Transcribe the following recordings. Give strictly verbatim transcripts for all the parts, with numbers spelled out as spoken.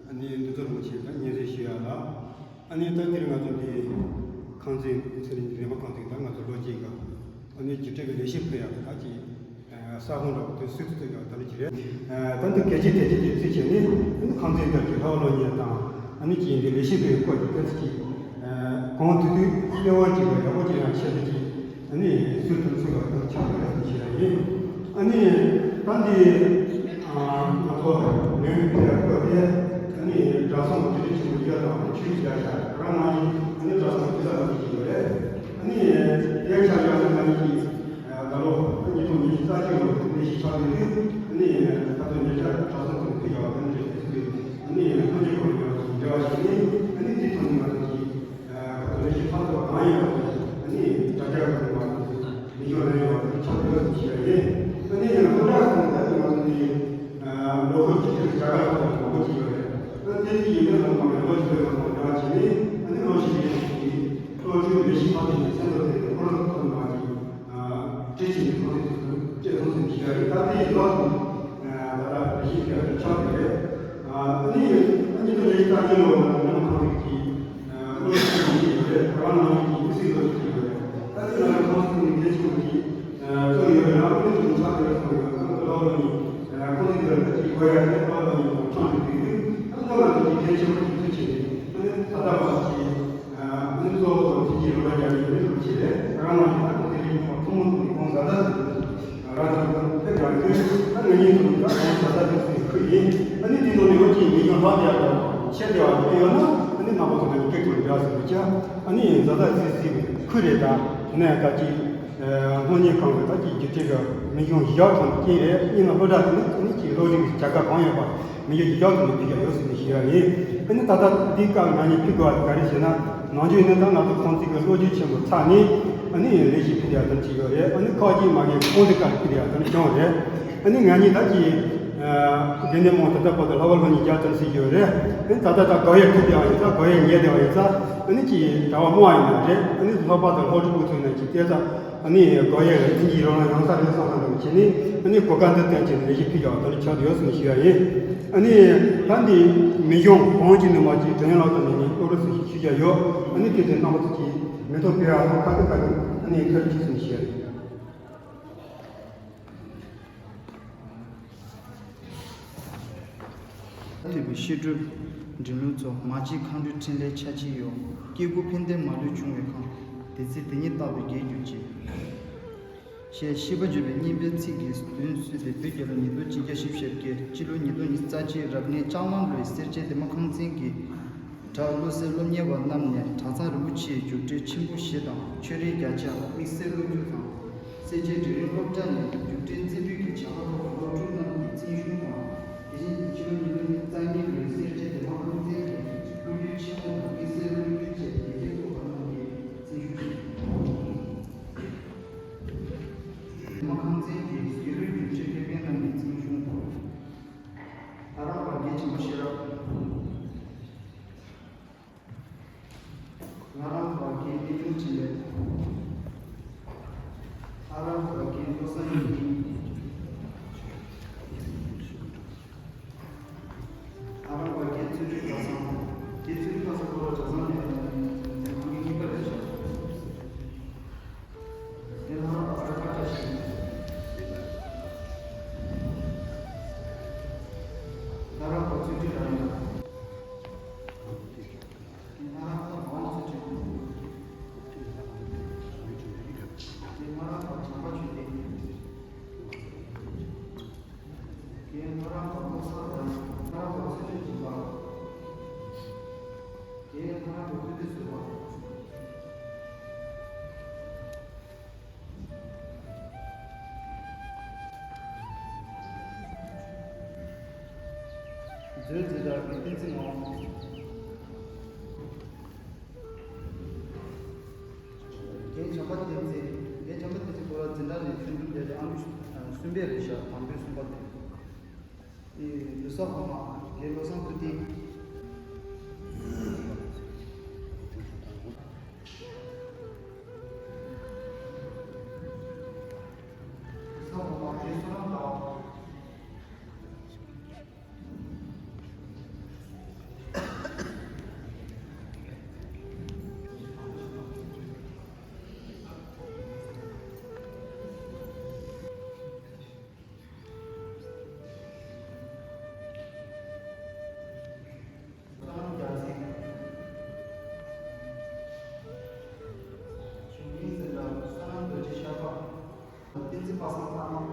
ཨ་ནི་འདི་ཚོ་རང་བྱས་ད་སྙན་སེང་ཞུ་ཡ་ལ། ཨ་ནི་ད་འདིར་ང་ཚོ་འདི་ཁང་ཚན་ཚན་རིག་རིམ་པ་ཁང་ཚན་ད་ང་ཚོ་ལོ་གཅིག་ག་ཨ་ནི་བརྒྱུད་སྤྲོད་ཀྱི་ལས་གཞི་ཕུལ་ཡག་གི་ད་ཅིག་ས་ཁོངས་འདྲ་བོ་དེ་སུས་ཚུགས་ཡག་ད་ལོ་གཅིག་རེད། ད་འདི་གལ་ཆེ་གལ་ཆེ་དེ་ཚིག་བྱས་ནས་ཨ་ནི་ཁང་ཚན་འདིར་གྱི་ལྷག་ལོ་གཉེར་དང་ཨ་ནི་ཅིག་འདི་ལས་གཞི་ཕུལ་ཡག་སྐོར་གྱི་ད་ཅིག་གང་དུས་དུས་གླེང་བ་ཅིག་ལ་ཡག་པོ་ཅིག་ཡང་བཤད་ད་ཅིག་ཨ་ནི་སུས་ཚུགས་ཚུགས་ཡག་ད་ཆགས་ཡོད་ཟེར་ཞུ་ཡ་ཡིན། ཨ་ནི་ད་འདི་ང་ཚོ་ལས་རིགས་དེ་བཀོད་དེ་ཨ་ནི་གྲྭ་ཚང་གི་དེ་ཆེན་པོ་ཡོད་དང་ཆོས་རྒྱལ་ཤག་རང་མ་ཡིན་ཨ་ནི་གྲྭ་ཚང་གི་ས་ལ་ཅིག་ཡོད་རེད། ཨ་ནི་དེ་ཆ་ཡང་ང་གཉིས་ཀྱིས་ད་ལོ་ཉིས་སྟོང་ཉི་ཤུ་རྩ་གཅིག་ལོ་ནས་གཞིས་ཆགས་ནས་ཨ་ནི་ད་ལྟ་ཉེ་ཆར་གྲྭ་ཚང་དུ་ཕེབས་ཡག་དེ་འདྲ་དེ་ཚོ་ཨ་ནི་ལྷན་རྒྱས་ཁོ་རང་ཡང་འབྲེལ་བ་བྱས་ནས་ཨ་ནི་དེ་ཐོག་ནས་ང་ཚོ་གིས་ད་ལྟ་ལས་གཞི་ཚགས་ཚུད་པ་གང་ཡིན་པ་དེ་ཨ་ནི་དྲ་རྒྱ་གི་ཐོག་ནས་མི་ཡོང་རན་ཡོང་བ་ཆགས་ཡོད་ཅེས་ཡིན། ཨ་ནི་སློབ་གྲྭ་ཁོངས་ད་ལྟ་ང་ཚོ་ནི་ལོ་འཁོར་གཅིག་གི་རྒྱ་གར་ཐོག་ནས་མང་པོ་ཅིག་ཡོད་རེད། ཨ་ནི་དེ་ཡིན་ན་ལོ་མང་པོ་ལོ་ཅིག་ཡོད་པ་དང་འབྲེལ་བ་བྱས་ནས་ཨ་ནི་ལོ་ཞིག་རིང་གི་སློབ་ཕྲུག་ལས་གཞི་ཁག་ཅིག་ནས་མཚན་ཐོ་དེ་ཁོ་རང་ཐོག་ནས་མ་ཅིག་བྲིས་བྱས་ནས་ཁོང་ཚོས་དེ་ཚོ་སྤྱི་ཚོགས་སུ་ཞིག་ཡོད་རེད། ད་དེ་ཡིན་ལོག་ཏུ་ད་ལྟ་ལས་གཞི་དེ་ཆགས་ཡོད་རེད། ཨ་ནི་ཨ་ནི་ད་ལས་གཞི་ད་གིན་ལོ་ནང་ཁང་རིགས་ཀྱི་བློ་ཞིག་ཡོད་རེད། ད་ང་ནང་མི་གི་དམིགས་བསལ་བློ་ཞིག་ཡོད་རེད། ད་དེ་ནང་ཁང་སུ་ནི་དེ་ཆུང་གི་བློ་ཡོད་རེད། ཨ་ནི་ཆུང་ཆགས་ཡོད་སོང་ཡོད། ད་ལོ་ལོ་ནི་ཁོང་ཚོ་དེ་ལ་ད་ཅིག་གོ་ཡ་དེ་ལོ་ལོ་ནི་ཁོང་ཆང་དུ་དུས་དུས་ད་ལྟ་ང་ཚོ་གི་གལ་ཆེན་པོ་ཞིག་ཏུ་བྱེད་དེ་ཨ་ནི་ད་ལྟ་བ་ཅིག་ཨ་ནི་གཙོ་བོ་དེ་གི་རོགས་རྒྱག་ཡོད་མེད་དུ་བྱེད་རེད། ད་ང་རང་གི་ད་ཁོང་དེ་རིང་ཐུན་མོང་ཐོག་ནས་ཁོང་ཟ་ད་དུ་རང་ཚོ་ཕེབས་ཡག་དུས་ད་ང་གཉིས་ཐུན་ད་ཁོང་ཟ་ད་དུ་ཁུལ་ཡིན། ཨ་ནི་དེ་ནང་ནས་འོ་ཅིག་མི་ཡོང་ལྷག་རྒྱག་དང་ཆེ་དེ་བ་དེ་ཡོད་ན་ཨ་ནི་ང་པོ་ཚོ་ནས་སྐད་ཐོག་འདྲ་ཟེར་བྱ། ཨ་ནི་ཟ་ད་སི་སི་ཁུལ་རེད། ད་དེ་ནས་ད་ཅིག་སྔོན་ཉིན་གང་གི་ད་ཅིག་རྒྱུ་འབྲས་ཀྱི་མི་ཡོང་ཡག་ཐོན་རྐྱེན་རེད། སྙིང་ལ་སློབ་གྲྭ་དེ་ནི་ཨ་ནི་ཅིག་སློབ་རིམ་གྱི་བྱ་དགའ་གང་ཡོད་པ་མི་ཡོང་ཡག་ཐོན་ནས་ཕུལ་ཡག་ཡོད་ཟེར་ནས་ཞུ་ཡག་ཡིན། ཨ་ནི་ད་ལྟ་འདི་སྐབས་ང་གཉིས་ཕུལ་དགོས་པ་ག་རེ་ཟེར་ན་ནང་ཆོས་ཡིན་ན་ད་ང་ཚོ་ཁོང་ཚོ་གི་ལོ་རྒྱུས་ཆེན་པོ་ཚར་ནས་ཨ་ནི་ལས་གཞི་ཕུལ་ཡག་ཐོན་བྱེད་ཡོད་རེད། ཨ་ནི་ཁག་ཅིག་མ་གི་ཁོང་ཚོ་ག་རེ་ཕུལ་ཡག་ཐོན་བྱུང་རེད། ཨ་ནི་ང་གཉིས་ད་ཅིག་དེ་ནས་མོ་ད་ལྟ་བར་དུ་ལྷག་པ་ལོ་ཉིས་བརྒྱ་ཐོན་ཟེར་ཡོད་རེད། ཨ་ནི་ད་ལྟ་ད་དགོས་ཡག་ཐུབ་བསྡད་པ་ཡིན་ཙང་དགོས་ཡག་རྙེད་བསྡད་པ་ཡིན་ཙང་ཨ་ནི་ཅིག་གྲྭ་པ་མང་བ་ཡིན་ན་རེད། ཨ་ནི་ལྷག་པར་དུ་སློབ་ཕྲུག་པོ་ཚོ་ཡིན་ན་ཅིག་བལྟས་ཙང་། ཨ་ནི་དགོས་ཡག་ལ་ཨིན་ཇིའི་རོགས་རམ་ཡོང་ས་རེད་བསམ་བསམ་འདྲ་བྱས་ནས་ཨ་ནི་གོ་སྐབས་འདི་བསྟན་བྱས་ནས་ལས་གཞི་ཕུལ་ཡག་ད་ལོ་ཆགས་ཡོད་ཟེར་ནས་ཞུ་ཡག་ཡིན། ཨ་ནི་ད་འདི་མི་གཞུང་གང་ཅིག་ནས་མ་ཅིག་དྲན་ཡག་ལ་ཐོན་ནས་ནི་སློབ་རོགས་ཟེར་ཞུ་ཡག་ཡོད། ཨ་ནི་དེ་ཚོའི་རྣམ་པ་ཚོ་ཅིག་མི་ཐོག་ཕེབས་ཡག་ཐོག་ཁ་ཐུག་ཁ་ཐུག་ཨ་ནི་ཐབས་ཅིག་ཟེར་ནས་ཞུ་ཡག་ཡིན། ཐོས་པའི་བཤད་སྒྲུབ་འབྲི་ལུགས་ཚོ། མ་གཅིག་མཁའ་འགྲོའི་ཕྲིན་ལས་ཆ་གཅིག་ཡོད། སྐྱེ་དགུ་ཕན་བདེ་མ་ལུས་འབྱུང་བའི་ཁམས། དེ་ཚེ་དེ་ཉིད་བརྟགས་པས་རྒྱས་གྱུར་ཅིག། ཞེས་ཤིས་པ་བརྗོད་པའི་སྙན་པའི་ཚིག་གིས་མདུན་བསུས་ཏེ། བོད་རྒྱལ་ལོ་ཉིས་སྟོང་ཆིག་བརྒྱ་བཞི་བཅུ་ཞེ་བརྒྱད། སྤྱི་ལོ་ཉིས་སྟོང་ཉི་ཤུ་རྩ་གཅིག་རབ་གནས་ལྕགས་ལམ་ལོའི་སེར་བྱེས་འདན་མ་ཁང་ཚན་གྱི་བྲག་བློ་གསལ་སློབ་གཉེར་བ་རྣམས་ནས་གྲྭ་ཚང་རིན་པོ་ཆེའི་རྒྱུགས་སྤྲོད་ཆེན་པོ་བཞི་དང་། ཆོས་རིག་བརྒྱ་ཆ། དམིགས་བསལ་སློབ་རྒྱུགས་དང་། སེར་བྱེས་འབྲིང་རིམ་སློབ་གྲྭ་ནས་རྒྱུགས་སྤྲོད་རྩེ་ཕུད་ཀྱི་བྱ་དགའ་ཐོབ་པ་སློབ་ཕྲུག་རྣམས་ཀྱི་རྩིས་གཞུང་དང་། དེ་བཞིན་སྤྱི་ལོ་ཉིས་སྟོང་ཉི་ཤུ་རྩ་གཉིས་ལོའི་སེར་བྱེས་འདན་མ་ཁང་ཚན་གྱི་སློབ་རྒྱུགས་ཆེན་མོ་དང་། དམིགས་བསལ་སློབ་རྒྱུགས་བཅས་ཡར་རྒྱས་ཐོབ་པ་རྣམས་ཀྱི་རྩིས་གཞུང་། འདན་མ་ཁང་ཚན་གྱི་སྒེར་གྱི་རྒྱུགས་སྤྲོད་ཁེ་ཕན་རྣམས་ཀྱི་རྩིས་གཞུང་། ལྷ་རམས་པ་རྒན་ཆེན་པོ་ཤེས་རབ། ལྷ་རམས་པ་རྒན་བསྟན་འབྱུང་འཕྲིན་ལས། ལྷ་རམས་པ་རྒན་བློ་བཟང་ཡིད་བརྟན། ལྷ་རམས་པ་རྒན་ཚུལ་ཁྲིམས་གྲྭ་ཚང་། རྒན་ཚུལ་ཁྲིམས་གྲྭ་ཚང་སྐོར་ལ་གྲྭ་ཚང་ནས་ཁང་གི་གཉིས་པ་རེད་ཤག་དེ་ལྷ་རམས་པ་ཨ་ཁ་བཀྲ་ཤིས། ལྷ་རམས་པ་ཚུལ་ཁྲིམས་རང་ཡིན། དེ་ལྷ་རམས་པ་མང་ཚུལ་ཁྲིམས། དེ་ལྷ་རམས་པ་བྱམས་པ་ཆོས་སྡེ། དེ་ལྷ་རམས་པ་བློ་བཟང་རང་། ལྷ་རམས་པ་ཚུལ་ཁྲིམས་སྦྱིན་པ། དེ་ལྷ་རམས་པ་ཐུབ་བསྟན་བཟོད་པ། མཛོད་འཛིན་གྲྭ་བའི་བསྟན་འཛིན་ངག་དབང་། རྒན་བྱམས་པ་བསྟན་འཛིན། རྒན་བྱམས་པ་བསྟན་འཛིན་སྐོར་ལ་འཛིན་གྲྭ་ནས་ཐོན་གྲུབ་བསྡད་དེ་ཨང་གསུམ་པ་རེད་ཤག་དང་པོའི་གསུམ་པ་དེ། ལུས་ས་ཧོ་མ། རྒན་བློ་བཟང་ཐུབ་བསྟན། ལུས་ས་ཧོ་མ། རྒན་བསོད་ནམས་ཟླ་བ། བསོད་ནམས་རྒྱལ་མཚན། བྱུང་ཡིན་ཟེར་ལ་བསོད་ནམས་རྡོ་རྗེ་ཤར་པ། བསྟན་འཛིན་པ་སངས་ཐར་མ།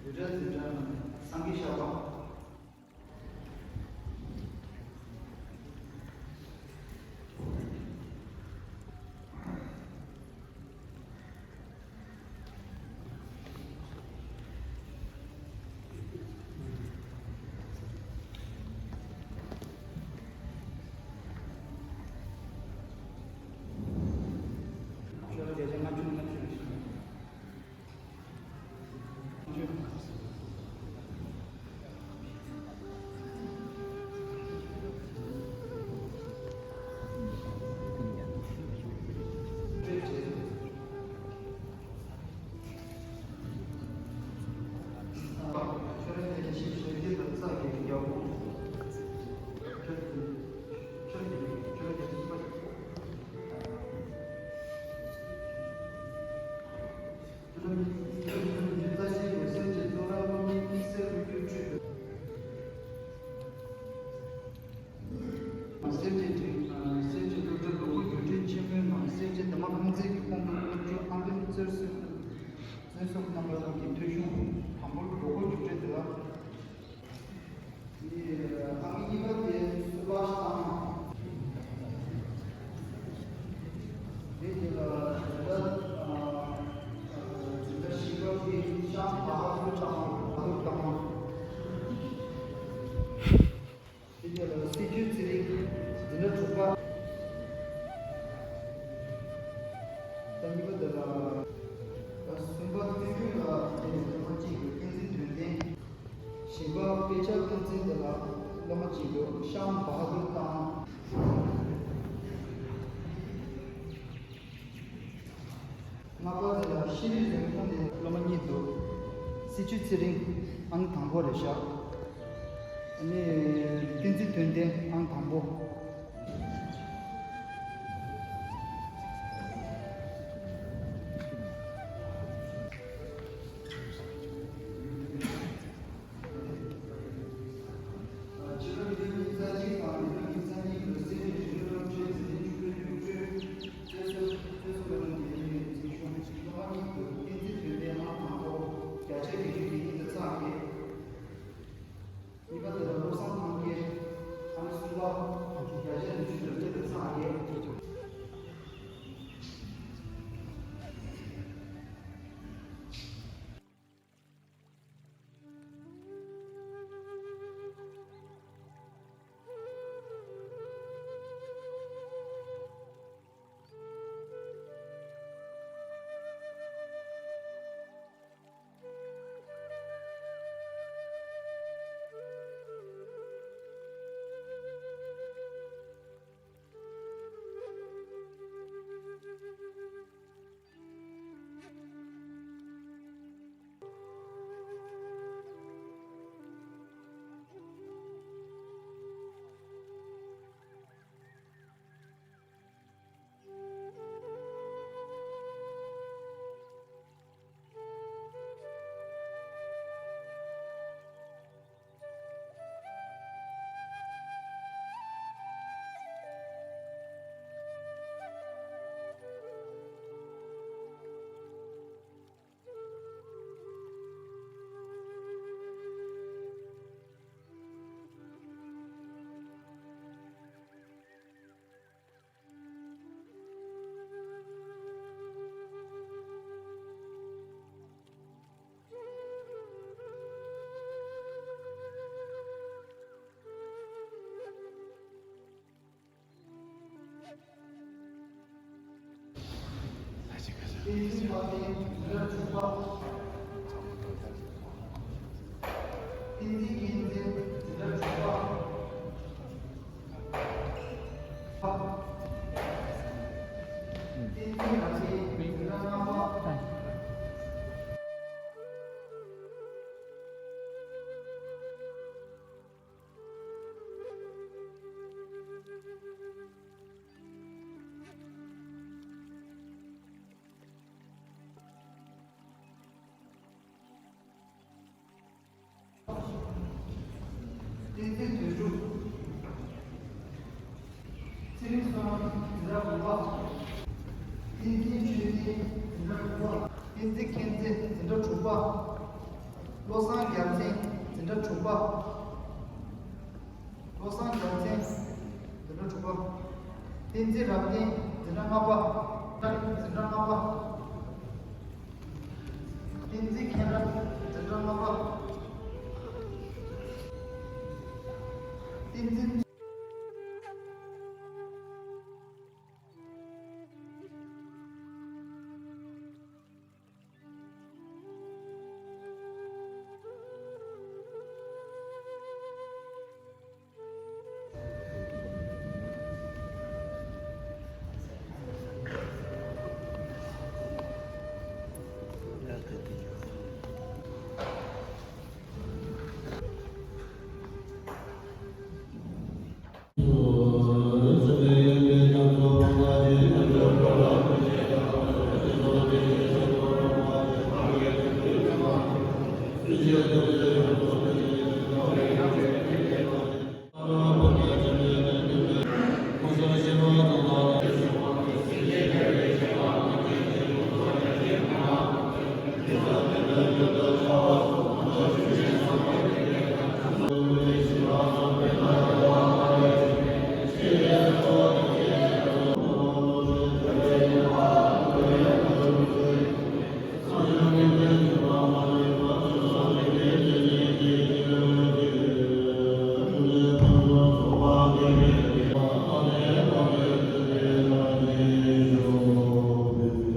བདུད་དགྲ་འཛིན་གྲྭ་ནས་སངས་རྒྱས་ཤར་པ། སེར་བྱེས་སྒྲིག་སེར་བྱེས་སློབ་གྲྭའི་ལོ་འཁོར་རྒྱུགས་སྤྲོད་ཆེན་མོའི་ནང་སེར་བྱེས་འདན་མ་ཁང་ཚན་གྱི་ཁོངས་གཏོགས་སློབ་ཕྲུག་ཨང་ཀི་རྩེར་སོན་སོན་སོགས་རྣམ་པ་རྣམས་ཀྱི་ཐོས་གཞུང་དང་པོར་ལོ་འཁོར་རྒྱུགས་སྤྲོད་དེ་ལ། ཨང་ཀི་གཉིས་པ་དེ་སུ་བྷ་ཤ་ཏ་མ། དེ་དེ་ལ་དེ་ལ་དེ་ལ་ཞིང་པ་དེ་ཤམ་བྷ་ཧ་དུར་ཏ་མ། བྷ་ཧ་དུར་ཏ་མ། དེ་དེ་ལ་སྲིད་ཇུས་ཚེ་རིང་འཛིན་གྲྭ་དྲུག་པ། ད་གཉིས་པ་དེ་ལ་ད་གསུམ་པ་བསྟན་སྒྲོན་ལགས་དེ་ནས་སློབ་མ་གཅིག་གི་བསྟན་འཛིན་དོན་ལྡན། བཞི་པ་དཔེ་ཆ་བསྟན་འཛིན་དེ་ལ་སློབ་མ་གཅིག་གི་ཤམ་བྷ་ཧ་དུར་ཏ་མ། ལྔ་པ་དེ་ལ་ཤེས་རིག་རིན་གོང་ནས་སློབ་མ་གཉིས་འདུག་སྲིད་ཇུས་ཚེ་རིང་ཨང་དང་པོ་རེད་ཤག་ཨ་ནི་བསྟན་འཛིན་དོན་ལྡན་ཨང་དང་པོ། བསྟན་འཛིན་དཔལ་ལྡན་འཛིན་གྲྭ་དྲུག་པ། བསྟན་འཛིན་མཁྱེན་བརྩེ་འཛིན་གྲྭ་དྲུག་པ། བསྟན་འཛིན་རབ་བརྟན་འཛིན་གྲྭ་ལྔ་པ། བསྟན་འཛིན་དོན་གྲུབ། ཚེ་རིང་བསོད་ནམས་འཛིན་གྲྭ་དགུ་པ། བསྟན་འཛིན་ཆོས་ལྡན་འཛིན་གྲྭ་དྲུག་པ། བསྟན་འཛིན་མཁྱེན་བརྩེ་འཛིན་གྲྭ་དྲུག་པ། བློ་བཟང་རྒྱལ་མཚན་འཛིན་གྲྭ་དྲུག་པ། བློ་བཟང་རྒྱལ་མཚན་འཛིན་གྲྭ་དྲུག་པ། བསྟན་འཛིན་རབ་བརྟན་འཛིན་གྲྭ་ལྔ་པ།